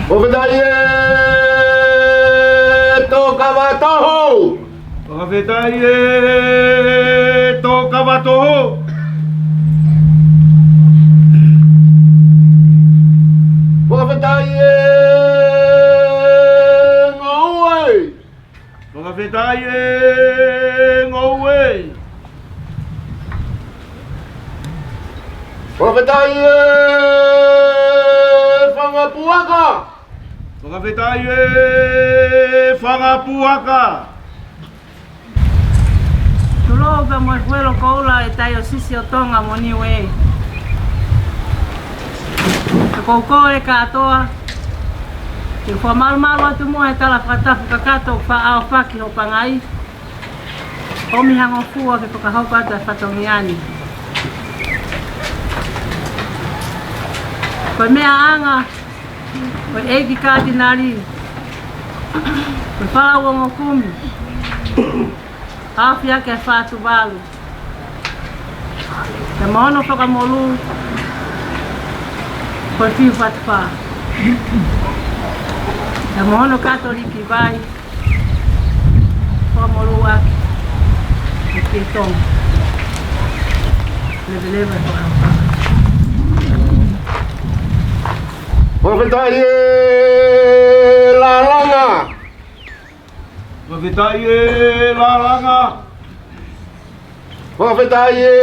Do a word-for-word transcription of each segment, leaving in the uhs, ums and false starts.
Fakafetaʻi e Tōkava Toho. Fakafetaʻi e Tōkava Toho. Fakafetaʻi e Ngoue. Fakafetaʻi e Ngoue. Fakafetaʻi e Fanga Puaka. Fakafetaʻi e Fanga Puaka. Tulou pea mo e Fuelo Koula ʻo e Taiosisi ʻo Tonga mo Niue. Ko e koukou e kātoa. Ke fakamalumalu atu muʻa he tala fakatapu kakato ʻoku faʻa ʻaofaki hoʻo pangai. ʻOmi ha ngofua ke fakahoko atu e fatongia ni. Ko e meʻaʻanga ʻo e ʻEiki Katinali, ko e Fala Uongokumi, ʻaofaki e Fā Tuvalu, pea mo hono fakamolū ko e Fiu Fatu Fā, pea mo hono Katoliki Vai, fakamolū ʻaki ʻi he Tonga. Leveleva e fakahoko. Fakafetaʻi e Lalanga. Fakafetaʻi e Lalanga. Fakafetaʻi e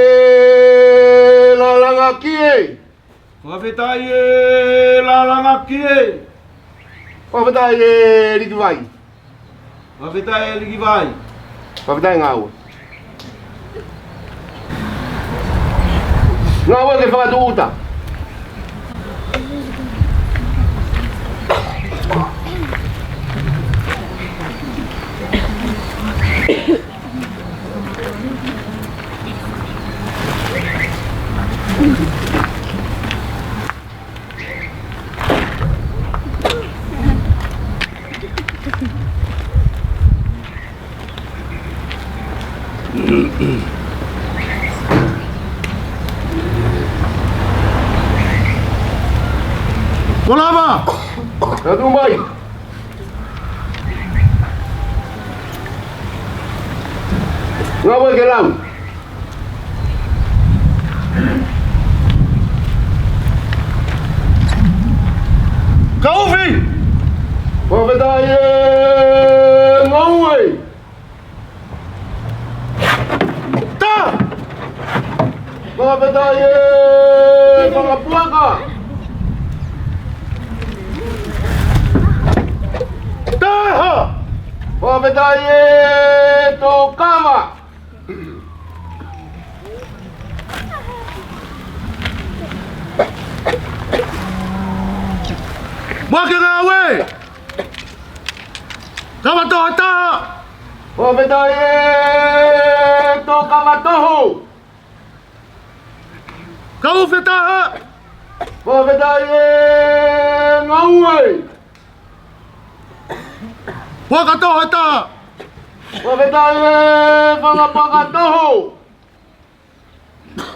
Lalanga Kie. Fakafetaʻi e Lalanga Kie. Fakafetaʻi e Likivai. Fakafetaʻi e Likivai. Fakafetaʻi e Ngaue. Ngaue ke fakatūʻuta. Kolava! Katu mai! Ngaue ke lau. Kaufi! Fakafetaʻi e Ngoue. Tā! Fakafetaʻi e Fanga Puaka. Taha! Fakafetaʻi e Tōkava. Muʻaki e Ngaue! Kava Toho taha! Fakafetaʻi e Tōkava Toho! Kaufi taha! Fakafetaʻi e Ngaue! Puaka Toho taha! Fakafetaʻi e Fanga Puaka Toho!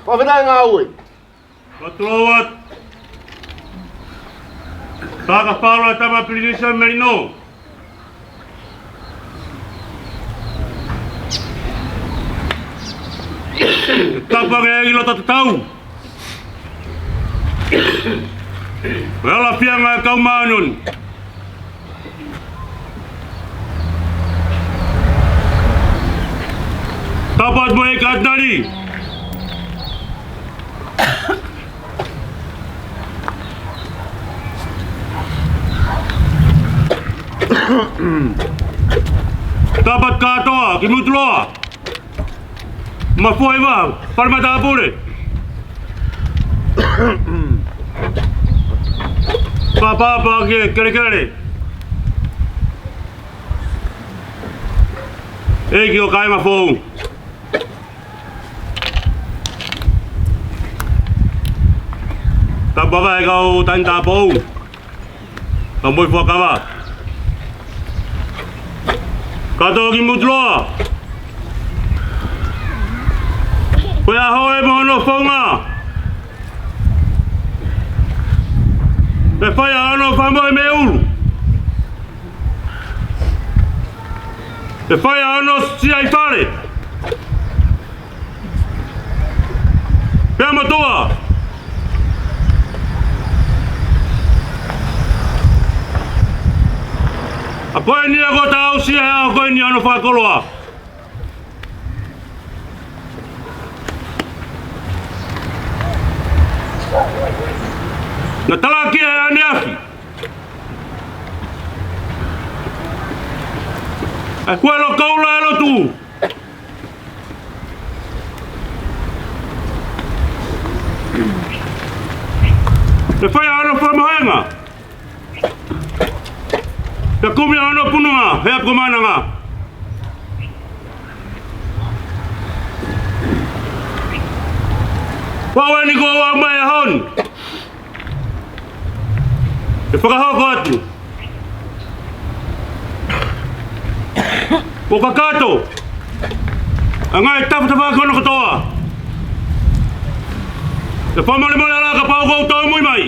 Fakafetaʻi e Ngaue! Patoloat. Taka fala tama Pilinisi Melino. Tapa ke ilo tatau. Wala fianga e kau māʻoniʻoni. Tapa atu mo e Katinali. Tapa atu kātoa ki Mutuloa. Mafua iva, pale matāpule. Pāpāpā ki he kelekele. ʻEiki ʻo Kāinga Foʻou. Tapa atu e kau Taʻahine Tāupoʻou. Ka mui fuakava. Kātoa ki Mutuloa. Ko e ʻaho ē mo hono founga. Fai ʻa hono fakamohe mei ʻulu. ʻE fai ʻa hono siʻi fale. Pea mo tuʻa. ʻA ko eni ia kuo tau aʻusia he ʻaho ko eni hono fakakoloa. Naʻe talaki ʻe he ʻaneafi ʻa e kuelo koula ʻa e lotu. ʻE fai ʻa hono fakamohenga. Pea kumi ʻa hono pununga he ʻapi ko Mananga. Pau eni kuo ʻomai ʻa hono ʻe fakahoko atu. ʻO kakato ʻa e ngaahi tafatafa ko ena kotoa. ʻE fakamolemole ā kapau ʻoku ou tōmui mai.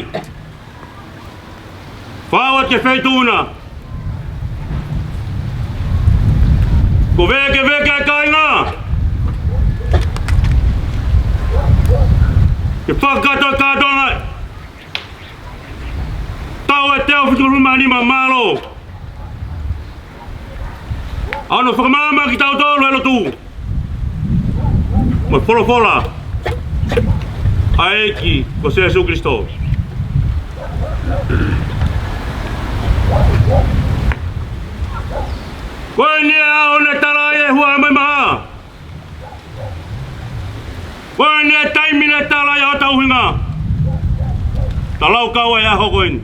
Fāua ke feituʻuna. Ko e vekeveke ʻa e kāinga ke fakakakato e kātoanga. Taʻu ʻe teau fitungofulu mā nima, mālō. ʻA hono fakamaama kitautolu he lotu mo e folofola ʻa e ʻEiki ko Sēsū Kilisitō. Ko eni ʻa hono tala ʻa e huaʻa mai maha. Ko eni e taimi naʻe tala ai ʻa hotau ʻuhinga. Talau kau ai ʻa e ʻaho ko eni.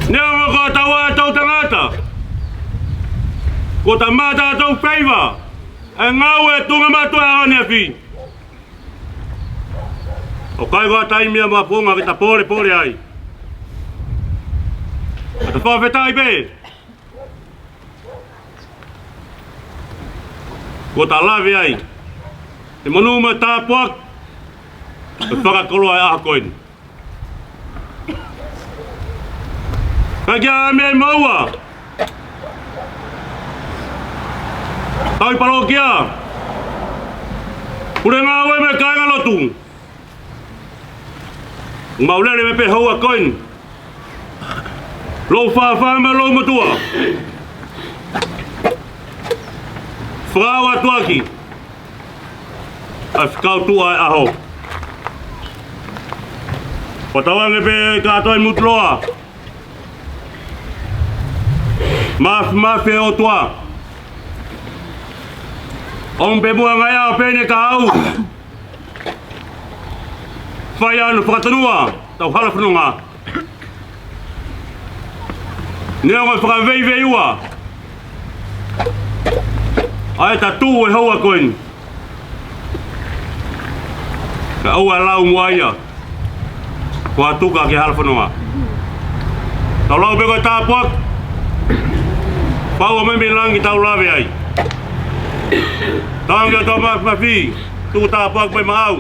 Neongo ko e tau ʻa e tau tangata, ko e tangata tau feiva ʻa e ngāue tuʻunga mātuʻa ʻaneafi. ʻOku ʻikai ko ha taimi ia mo ha founga ke ta pōlepole ai. Ka ta fakafetaʻi pē kuo ta lave ai ʻi he monū mo e tāpuaki ʻo e fakakoloa ʻo e ʻaho ko eni. Ka kia me maua, tauhi palokia, pule ngāue mo e kāinga lotu. Mau lele mai pē he houa ko eni. Lou fāfā mo lou motuʻa. Fāua atu ʻaki ʻa e fekau tuʻa ʻo e ʻaho. Fakatauange pē kātoa ʻi mutuloa. Māfimafi ʻOtua. ʻOmi pē muʻa ngaahi ʻaho pē eni ka au fai ʻa hono fakatonua ʻetau hala fononga. Neongo e fakaveiveiua ʻa e tatū ʻo e houa ko eni, ka ʻoua ʻe lau muʻa ia ko ha tuka ki he hala fononga. Tau lau pē ko e tāpuaki. Fāua mai mei langi tau lave ai. Tau ange ʻOtua Māfimafi, tuku tāpuaki mai maʻau.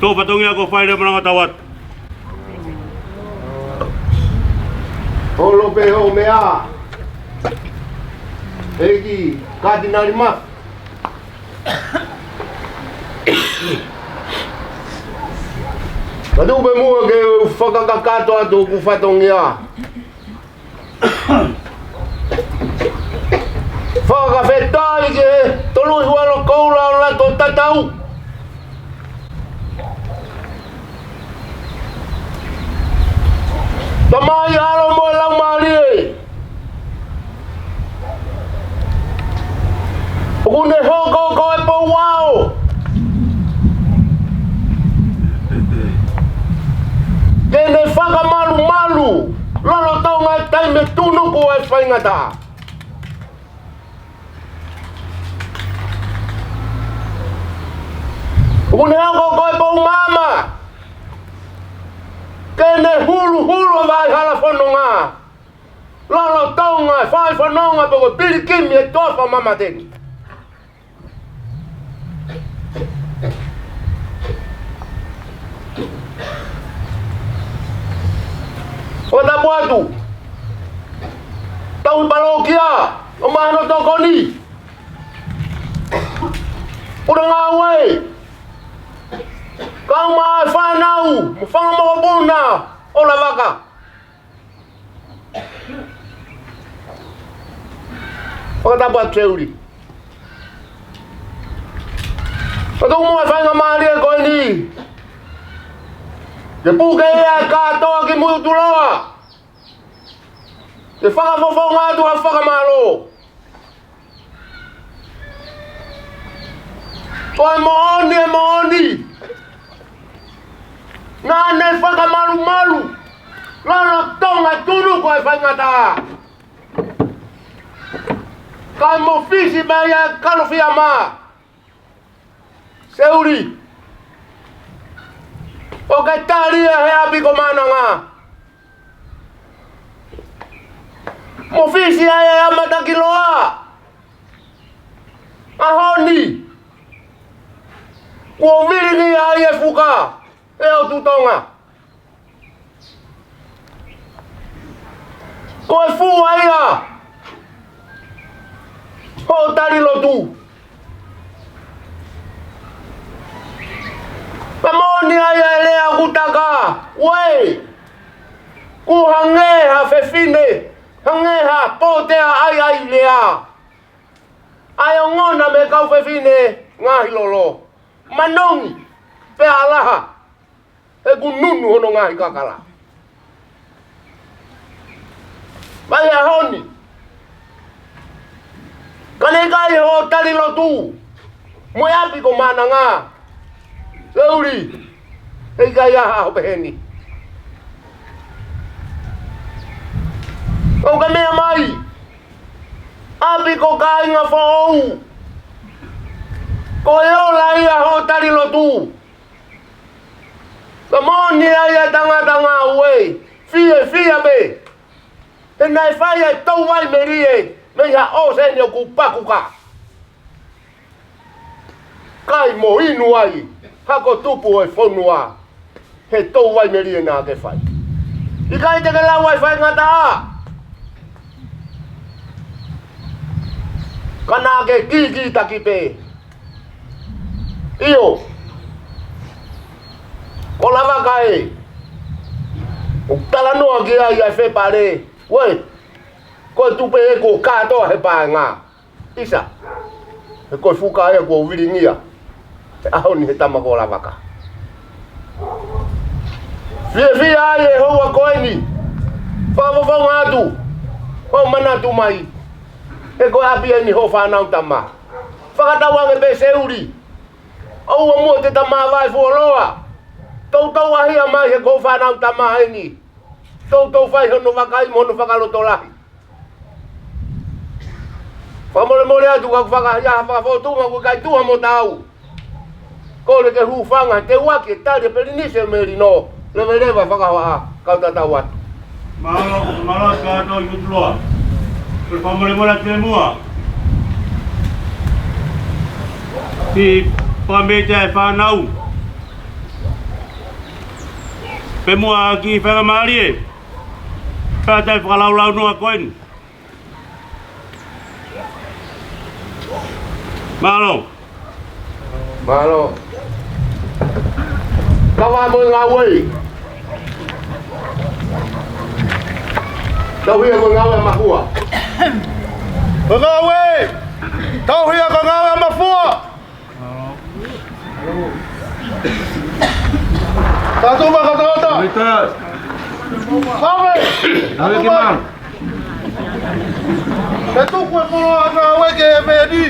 Tō fatongia ko fai le mananga tau atu. Holo pē hoʻo meʻa, ʻEiki Katinali Mafi. Ka tuku pē muʻa ke u fakakakato atu hoku fatongia. Fakafetaʻi ki he Toluhiva Lokoula ʻo Loto Tatau. Tamai, ʻAlo mo e Laumālie. ʻOku ne hoko ko e pouao ke ne fakamalumalu lolotonga e taimi tunuku e faingataʻa. ʻOku ne hoko ko e pou maama ke ne huluhulu e vaʻa hala fononga lolotonga e fai fononga pe ko e pilikimi e toafa mamatengi. Honi. Pule ngāue. Kau mo e fānau, mo e fanga mokopuna ʻo Lavaka. Fakatapu atu Seuli. Ka tau mo e faingamālie ko eni. Ke puke ia kātoa ki Muʻi ʻUtuloa. Ke fakafofonga atu ha fakamālō. Ko e moʻoni, e moʻoni. Naʻa ne fakamalumalu lolotonga tunu ko e faingataʻa. Kae mafisi mai ʻa e kalofiama. Seuli. ʻOku ke tali ia he ʻapi ko Maʻananga. Mafisi ai ʻa e matakiloa. ʻAho ni. Kuo vilingia ai e fuka ʻe ʻOtu Tonga. Ko e fua ia hoʻo tali lotu. Pea moʻoni ai ʻa e lea ʻoku taka, uē, kuo hangē ha fefine, hangē ha pōtea ʻaiʻai lea. ʻA e ongona mei he kau fefine ngaahi lolo. Manongi, pea ʻalaha. He kuo nunu hono ngaahi kakala. Mai he ʻaho ni. Ka ne ʻikai hoʻo tali lotu. Mo e ʻapi ko Maʻananga. Seuli. He ʻikai ha ʻaho pehē ni. ʻOku ke meʻa mai. ʻApi ko Kāinga Foʻou. Ko e ola ia hoʻo tali lotu. Ka moʻoni ai ʻa e tangata ngāue, fiefia pē. He naʻe fai ʻa e Touaimelie, mei ha ʻōseni ʻoku pakuka. Kai mo inu ai, hako tupu ʻo e fonua. He Touaimelie naʻa ke fai. ʻIkai te ke lau ʻa e faingataʻa. Ka naʻa ke kikitaki pē. ʻIo. Ko Lavaka ē. ʻOku talanoa ki ai ʻa e fepale. Uē. Ko e tupe ē kuo kātoa he paenga. ʻIsa. He ko e fuka ia kuo vilingia. He ʻaho ni he tama ko Lavaka. Fiefia ai e houa ko eni. Fakafofonga atu. Hoʻo manatu mai. He ko e ʻapi eni hoʻo fānau tama. Fakatauange pē Seuli. ʻOua muʻa te ta māvae fuoloa. Toutou ʻaʻahi mai he ko hoʻo fānau tama eni. Toutou fai hono vakai mo hono fakalotolahi. Fakamolemole atu ka ʻoku fakaʻahiʻahi fakafōtunga ʻoku ʻikai tuha mo tau. Kole ke hūfanga, te u ʻai ke tali ʻe Pelinisi ʻo Melino, leveleva fakahoa, kau tatau atu. Mālō, mālō kātoa ʻi ʻUtuloa. Kole fakamolemole atu e muʻa. Ki Pamete ʻa e fānau. Pea mo e kiʻi faingamālie. Pea tai fakalaulaunoa ko eni. Mālō. Mālō. Kava mo e ngāue. Tauhi ʻa e ngāue ʻa Mafua. Ko e ngāue. Tauhi ʻa e ngāue ʻa Mafua. Tatu makatata. Rita. Ave. Ave ke mano. Ke tuku e polo ana ʻave ke meni.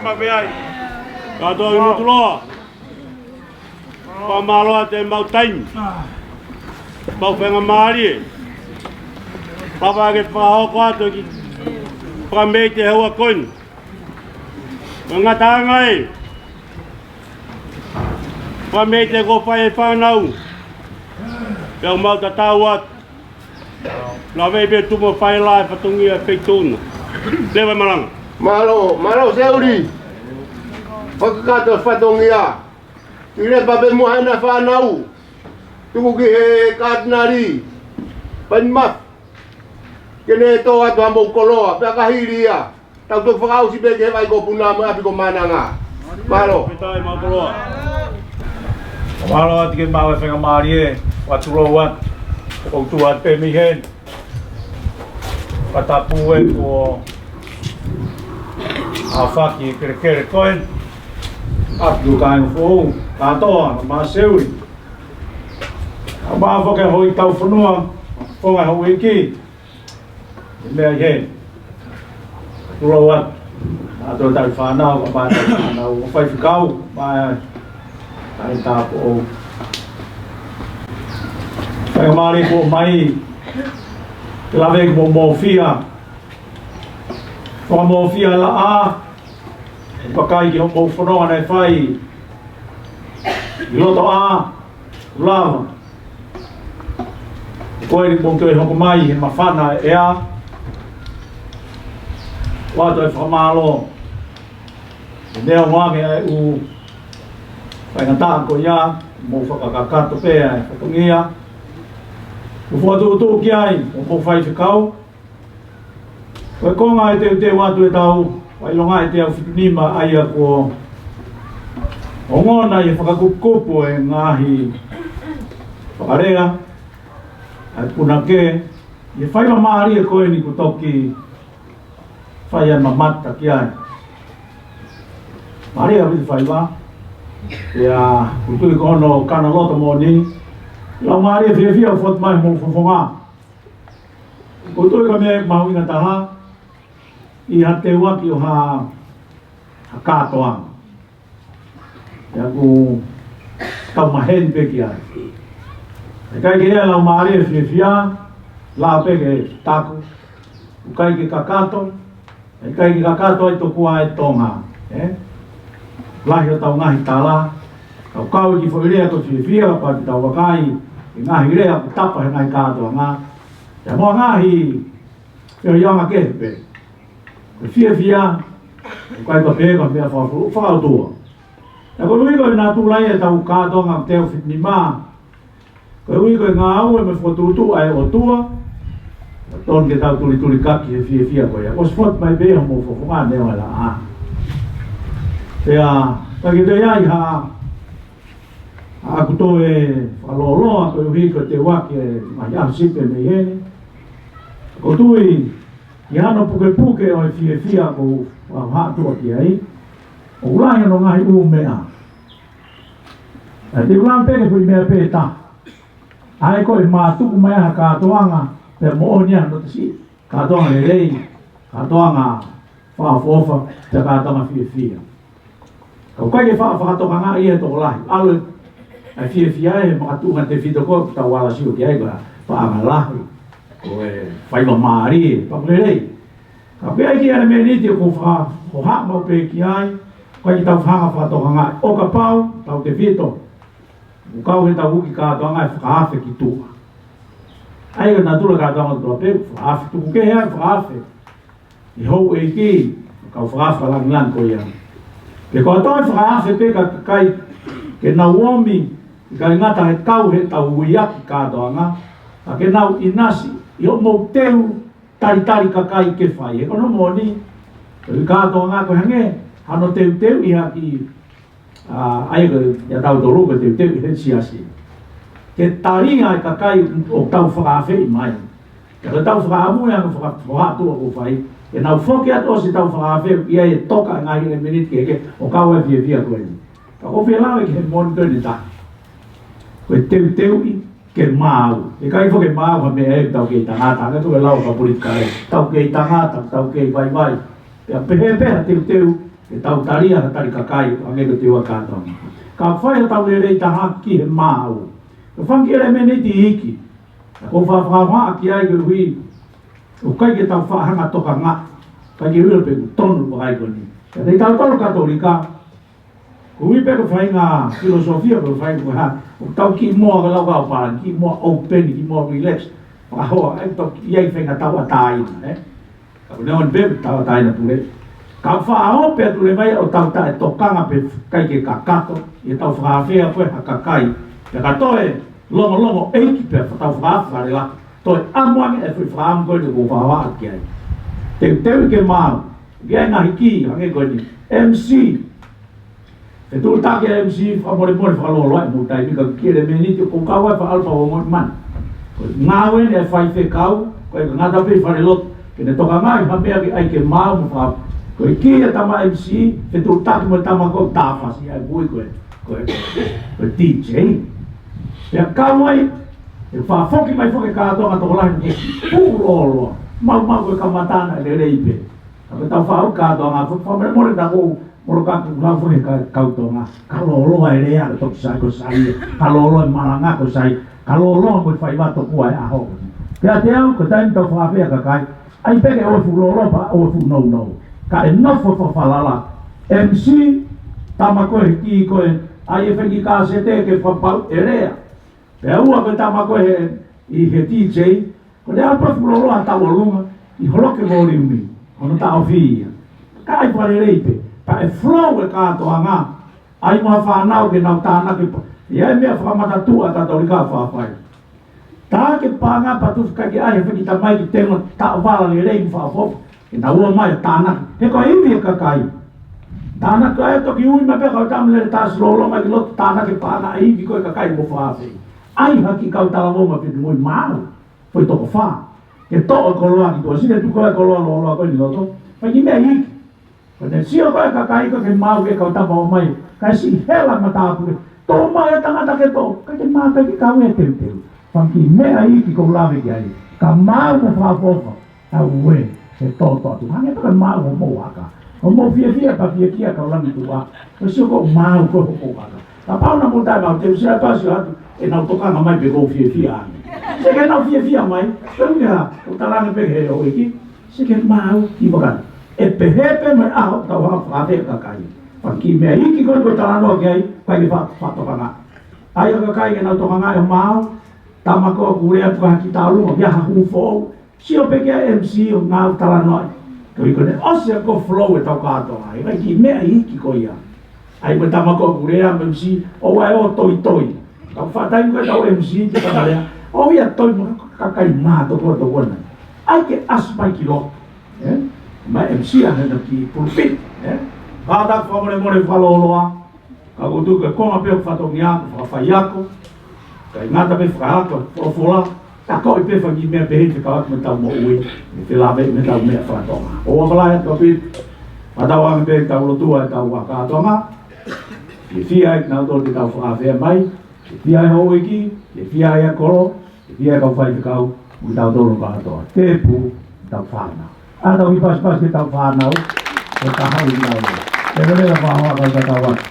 Kae ai. Kātoa ʻi Motuloa. Fakamālō atu e mau taimi. Mau faingamālie. Papa ke fakahoko atu ki Fakameite he ʻaho ko eni. Ko e ngataʻanga ē. Fakameite ko fai e fānau. Pea mau tatau atu. Lave pē tuʻu mo fai la e fatongia e feituʻu na. Leva e malanga. Mālō, mālō Seuli. Fakakakato fatongia. Tule pē mo haʻane fānau. Tuku ki he Katinali. Paini Mafi. Ke ne tō atu hamou koloa. Pea ka hili ia. Tau toki fakaʻosi pē ki he vai ko Puna mo e ʻapi ko Mananga. Mālō. Pea tai mau koloa. Mālō atu ke mau e faingamālie, ʻoatu lou atu, ʻoatu atu pē mei heni. Fakatapu e kuo ʻafaki kelekele ko eni. ʻApi ko e kāinga foʻou, kātoa, mo Seuli. ʻA mau foki hoi tau fonua, fonga houʻeiki. Meʻa ʻi heni. Tulou atu. ʻA e tau fānau, ʻa e tau fānau, ʻa e faifekau, ʻa e tau tāupoʻou. Faingamālie kuo ʻomai, ke lave ki homou mōfia. Fakamōfia laʻā, ʻo pakai ki homou fononga naʻe fai. ʻI loto ʻa, lava. Ko eni mou toe hoko mai he māfana ʻea. ʻOatu e fakamālō. He neongo ange ʻa e ʻū faingataʻa ko ia, mou fakakakato pē ʻa e fatongia. Mou fokotuʻutuʻu ki ai, mou faifekau. Ko e konga e teuteu atu e tau, ʻa e ʻilonga e teau fitu nima ʻa ia kuo ongona ʻi he fakakupukupu e ngaahi fakalea, ʻa e punake, ʻi he faingamālie ko eni kuo toki fai ai mamata ki ai. Mālie ʻaupito e faiva, ʻio, ʻoku ou tui ko hono kātaki loto moʻoni, laumālie fiefia ʻoku fotu mai homou fofonga. ʻOku ou tui ko e meʻa mahuʻinga taha, ʻi ha teuaki ʻo ha, ha kātoanga. ʻIo ʻoku tau maheni pē ki ai. ʻIkai ke ʻi ai e laumālie fiefia, lava pē ke taku, ʻoku ʻikai ke kakato, ʻikai ke kakato ai tokua e Tonga, ē? Lahi hotau ngaahi tala, kau kau ki he foʻi lea ko e fiefia, pea ke tau vakai, ʻi he ngaahi lea ʻoku tapa he ngaahi kātoanga, ʻio mo e ngaahi feohiʻanga kehe pē. Ko e fiefia, ʻoku ʻikai ko e pē ko e meʻa fakafu-, fakaʻotua. ʻIo koeʻuhi ko e natula ia e tau kātoanga teau fitu nima, koeʻuhi ko e ngāue mo e fokotuʻutuʻu ʻa e ʻOtua, totonu ke tau tulitulikaki he fiefia ko ia. Kuo ʻosi fotu mai pē homou fofonga neongo e laʻā. Pea, ka ke toe ai ha, ʻa ʻoku toe fakalōloa koeʻuhi ko e teuaki e ngaahi ʻaho sipe mei heni. ʻOku ou tui, ʻi hano pukepuke ʻo e fiefia ʻoku ou haʻu atu ki ai, ʻoku lahi hono ngaahi ʻū meʻa. ʻA ia te u lave pē ki he foʻi meʻa pē taha. ʻA ia ko e mātuʻu mai ha kātoanga, pea moʻoni ʻa hono tasi. Kātoanga lelei, kātoanga fakaʻofoʻofa, pea kātoanga fiefia. Ka ʻoku ʻikai ke fa-, fakatokangaʻi ia ʻe he tokolahi. ʻAlu e fiefia he makatuʻunga tefito ko ē ʻoku tau ala sio ki ai ko e paʻanga lahi. Ko e faingamālie, pea lelei. Ka ʻoku ʻi ai e kiʻi ʻelemēniti ʻoku ou fa-, hohaʻa maʻu pē ki ai, ʻoku ʻikai ke tau hanga ʻo fakatokangaʻi. ʻO kapau, tautefito, ʻoku kau he tau uki kātoanga e fakaafe ki tuʻa. ʻA ia ko e natula kātoanga ʻo tuʻa pē, fakaafe tuku kehe ai, fakaafe ʻi he houʻeiki, kau fakaafe fakalāngilangi ko ia. Pea ko e toe fakaafe pē ki he kakai ke nau omi, ʻikai ngata he kau he tau uiaki kātoanga, ka ke nau ʻinasi, ʻi hoʻomou teu talitali kakai ke fai. He ko hono moʻoni, ko e kātoanga ko e hangē, hano teuteuʻi ha kiʻi ʻA, ʻa ia ko e, ʻia tautolu ko e teuteu ʻi he siasi. Ke tali ai e kakai ʻoku tau fakaafeʻi mai. Ka ko e tau fakaʻamu ia ko e faka-, fakaʻatu ʻoku fai. Ke nau foki atu ʻosi e tau fakaafe, ʻi ai e toka e ngaahi ʻelemēniti kehekehe ʻo kau ai e fiefia ko eni. Ka ʻoku ou fie lave ki he moʻoni ko eni taha. Ko e teuteuʻi ke maau. ʻIkai foki ke maau ha meʻa ʻe tau kei tangata, hangē ko e lau ʻa e kau politikale. Tau kei tangata, tau kei vaivai. Pea pehē pē ha teuteu, ke tau tali ha tali kakai, hangē ko e teua kātoanga. Ka fai ha tau lelei taha ki he maau. Ko e fanga kiʻi ʻelemēniti iiki. Ko e faʻahinga ki ai koeʻuhi, ʻoku ʻikai ke tau faʻa hanga ʻo tokanga, ʻikai ke ʻilo pe ʻoku tonu ʻa e ʻai ko eni. Ka te tau tolo Katolika, koeʻuhi pē ko e faʻahinga filosofia ko e fai ko e hā, ʻoku tau kiʻi moa ka lau ka o pala, kiʻi moa open, kiʻi moa relax, fakahoa, ʻai tau kiʻi ʻai faʻahinga tauʻatāina, ē? Ka ko e neongo pē tauʻatāina pule. Ka faʻa ʻope atu leva ia ʻo tau taʻetokanga pe ʻikai ke kakato, ʻi heʻetau fakaafeʻi ko ē ha kakai. Pea ka toe longolongo ʻeiki pea tau fakaafeʻi leva. Toe ʻamu ange e foʻi fakaʻamu ko eni ʻoku ou fakahā ki ai. Teuteu ke maau, ke ʻai ngaahi kī, hangē ko eni. M C, fetuʻutaki e M C, fakamolemole fakalōloa e mou taimi ka kiʻi ʻelemēniti ʻoku kau ai fakaʻalu pau ongo mani. Ko e ngāue eni e faifekau, ko e ngata pē ʻi falelotu, ke ne tokangaʻi ha meʻa ke ʻai ke maau mo faka-, ko e kī e tama M C, fetuʻutaki mo e tama ko e tāfasi, ʻa e kui ko e, ko e, ko e D J. Pea kau ai, ʻe fakafoki mai foki e kātoanga tokolahi ni fuʻu lōloa. Maumau ko e kamata ʻana e lelei pē. Ka ko e tau fau kātoanga, fa-, fakamolemole ta ko Molokapu lau foki he ka-, kau Tonga. Ka lōloa e lea, ka toki sai ko sai. Ka lōloa e malanga ko sai. Ka lōloa mo e faiva tokua e ʻaho. Pea te au, ko e taimi tau fakaafeʻi ha kakai, ʻai pē ke ʻoua ʻe fuʻu lōloa pea ʻoua ʻe fuʻu nounou. Ka ʻe nofo fakafalala. M C, tama ko ē he kī ko ē, ʻai e fengi kāsete ke fakapapauʻi e lea. Pea ua ko e tama ko ē he, ʻi he D J, ko e lea pē fuʻu lōloa tau ʻolunga, ʻi holoki e voliumi, hono taʻofi ia. Ka ʻai fakalelei pē, pea ʻe flow e kātoanga, ʻai mo ha fānau ke nau tānaki pē. ʻI ai e meʻa fakamatatua ʻa e Katolika ʻoku fai. Tā ke paʻanga pea tuʻu ʻikai ke ʻai ha fengi tamai ki tengo taʻovala lelei mo fakaʻofoʻofa. Ke nau ō mai ʻo tānaki. He ko e ivi e kakai. Tānaki ai toki ui mai pē kau tama lele tasi lōloa mai ki loto tānaki paʻanga ivi ko e kakai mo fakaafeʻi. ʻAi ha kiʻi kau talavou mai pē mo e maau. Foʻi toko fā. Ke toʻo e koloa ki tuʻa, sio ki he tuʻu ko ē e koloa lōloa ko eni ʻi loto. Fai kiʻi meʻa iiki. Ko ʻene sio ko ē e kakai ko ē ke maau ki he kau tama ō mai. Kae siʻi hela matāpule. Toʻo mai e tangata ke toʻo. Kae ke maau kae ke kau e teuteu. Fai kiʻi meʻa iiki ʻoku ou lave ki ai. Ka maau mo fakaʻofoʻofa. Tau ue, he toto atu. Hangē pē ko e maau homou aka. Homou fiefia, ka fiefia kau langi tuʻa. Ko e sio ko e maau ko e homou aka. Kapau naʻa mou taʻe maau, te u sila pasi atu, ʻenau tokanga mai pe ʻoku ou fiefia ange. Sio ke nau fiefia mai, pea ʻuhinga, ʻoku talaange pē he houʻeiki, sio ke maau ki vaka. ʻE pehē pē mo e ʻaho, tau hanga fakaafeʻi e kakai. Fai kiʻi meʻa iiki ko ē ʻoku ou talanoa ki ai, ʻikai ke fa-, fakatokanga. ʻAi e kakai ke nau tokanga e maau, tama ko ē ʻoku lea atu ka ha kiʻi taulunga, ia ha hū foʻou, sio pē ki he M C ʻo ngāue talanoa. Ko e ʻikai ko ʻene ʻosi ia ko e flow e tau kātoanga. ʻIkai kiʻi meʻa iiki ko ia. ʻAi mo e tama ko ē ʻoku lea mo e M C, ʻoua ʻe ō toitoi. Tau fakatai ko e tau M C ke tau lea. ʻOua ia toi mo e kakai mātokotokoʻa nai. ʻAi ke ʻasi mai ki loto. Ē? Mai M C ʻa hena ki pulpit. Ē? Kātaki fakamolemole fakalōloa. Ka ʻoku ou tui ko e konga pē ʻo e fatongia, ko e fakafaiako, ʻikai ngata pē fakaako e folofola, ka ko e pē fanga kiʻi meʻa pehē te kau atu mo ʻetau moʻui, mo e felāveʻi mo ʻetau meʻa faka-Tonga. ʻOua ʻe fālahi atu pē, fakatauange pē ke tau lotua ʻetau kātoanga, fiefia ai kinautolu te tau fakaafeʻi mai, fiefia ai houʻeiki, fiefia ai e kolo, fiefia e kau faifekau, mo kitautolu kātoa. Tepu, tau fānau. ʻA tau kiʻi pasipasi ki he tau fānau, ʻo ka hau i nau. Leveleva fānau, ka tau atu.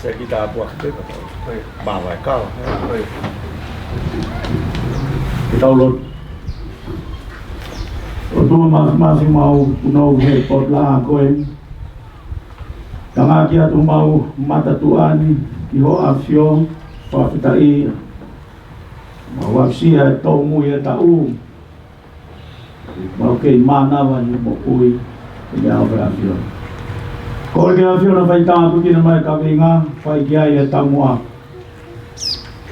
Seki tāpuaki pē, ka tau. Māvae kau. Ke tau lotu. ʻOtua Māfimafi, mau punou he potla ko eni. Tangaki atu homau mata tuʻa ni ki ho ʻAfio, fakafetaʻi. Mau aʻusia e tōmui e taʻu. Mau kei mānava ni moʻui, ʻi he ʻao ʻo e ʻAfio. Kole ki he ʻAfio naʻa fai tāpuekina mai e kaveinga, fai ki ai e taumuʻa.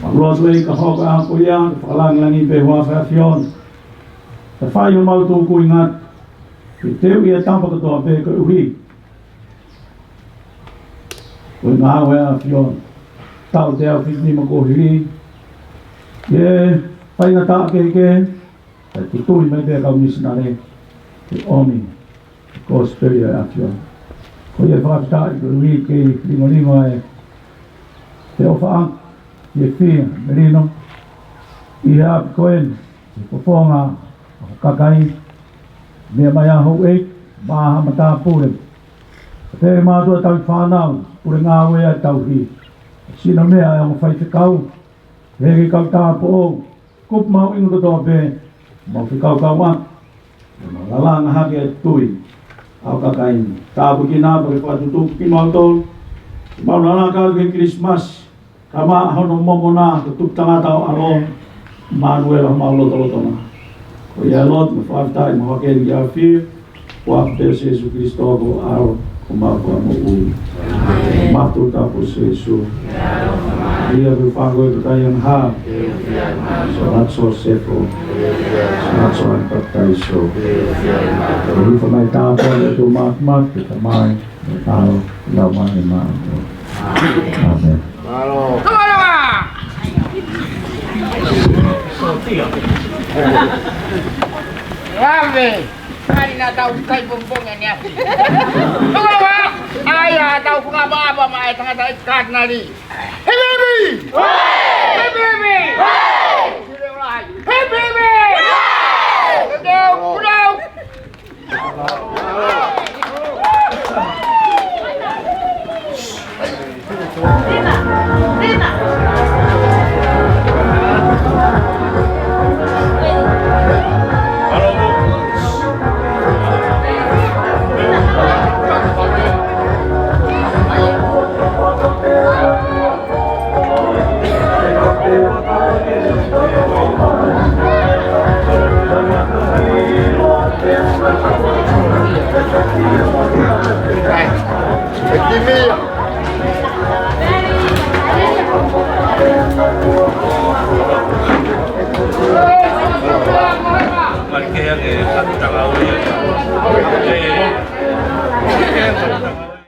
Mau lotu ē ka hoko ā ko ia, ke fakalāngilangiʻi pē ho ʻAfio. Ke fai homau tūkuinga, ke teuʻi e tapa kotoa pē koeʻuhi ko e ngāue ʻa e ʻAfio. Taʻu teau fitu nima kuo hili. Ke faingataʻa kehekehe, kae tutui mai pē kau misinale ke ʻomi e kosipeli ʻa e ʻAfio. Ko ia fakafetaʻi koeʻuhi ke lingolingo e feʻofaʻaki, fiefia, melino ʻi he ʻapi ko eni. Fofonga ʻo e kakai, meʻa mai ʻa houʻeiki, maʻa ha matāpule. Pea mātuʻa tauhi fānau, pule ngāue ʻa e tauhi. Sino meʻa ʻa e ongo faifekau, he ki he kau tāupoʻou, kupu mahuʻinga kotoa pē, mau fekaukau atu. Mau lalanga hake ʻa e tui ʻa e kakai ni. Tāpuekina pea ke fakatutuki kimautolu. Mau lalanga atu ki he Kilisimasi. Ka maʻa hono momona, ko e tuku tangata ʻo e ʻAlo, ʻImanuela, homau lotolotonga. Ko ia ʻa e lotu mo e fakafetaʻi mo e hake ki he ʻafio, ʻoku ʻaʻau pē ʻa Sīsū Kalaisi ko e ʻAlo, ko homau Fakamoʻui. Mātuʻa Tapu Sīsū. Ia ku fako e kakai angahala. Sōnatu Sōsefo. Sōnatu Soane Papitaiso. Ko e hūfanga mai tāpuaki ʻa e Tuʻi Māfimafi, ko e Tamai, ko e ʻAlo, Laumālie Māʻoniʻoni. ʻĀmeni. Mālō. Lave. Kali na tau kai pongipongi ʻaneafi. Tokoloa, ʻa ia ʻoku tau fakaʻapaʻapa maʻa e tangataʻeiki Katinali. Hip, hip, hip! Hip, hip, hip! Hip, hip, hip! Hip, hip, hip!